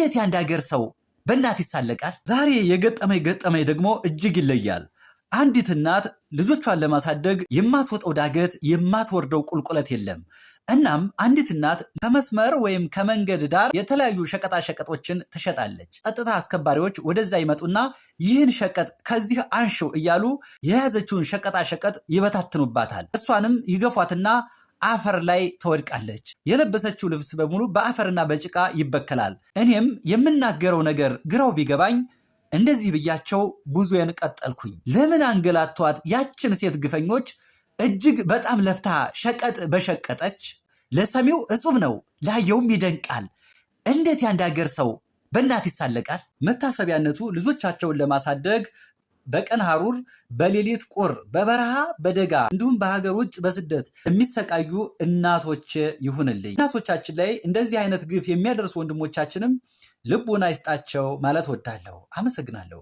እንዴት የአንድ ሀገር ሰው በእናት ይሳለቃል? ዛሬ የገጠመኝ ገጠመኝ ደግሞ እጅግ ይለያል። አንዲት እናት ልጆቿን ለማሳደግ የማትወጣው ዳገት የማትወርደው ቁልቁለት የለም። እናም አንዲት እናት ከመስመር ወይም ከመንገድ ዳር የተለያዩ ሸቀጣሸቀጦችን ትሸጣለች። ጸጥታ አስከባሪዎች ወደዛ ይመጡና ይህን ሸቀጥ ከዚህ አንሽው እያሉ የያዘችውን ሸቀጣሸቀጥ ይበታትኑባታል። እሷንም ይገፏትና አፈር ላይ ትወድቃለች። የለበሰችው ልብስ በሙሉ በአፈርና በጭቃ ይበከላል። እኔም የምናገረው ነገር ግራው ቢገባኝ እንደዚህ ብያቸው ጉዞዬን ቀጠልኩኝ። ለምን አንገላቷት ያችን ሴት ግፈኞች? እጅግ በጣም ለፍታ ሸቀጥ በሸቀጠች። ለሰሚው እጹብ ነው፣ ላየውም ይደንቃል። እንዴት የአንድ ሀገር ሰው በእናት ይሳለቃል? መታሰቢያነቱ ልጆቻቸውን ለማሳደግ በቀን ሐሩር በሌሊት ቁር በበረሃ በደጋ እንዲሁም በሀገር ውጭ በስደት የሚሰቃዩ እናቶች ይሁንልኝ። እናቶቻችን ላይ እንደዚህ አይነት ግፍ የሚያደርሱ ወንድሞቻችንም ልቡና ይስጣቸው ማለት ወዳለሁ። አመሰግናለሁ።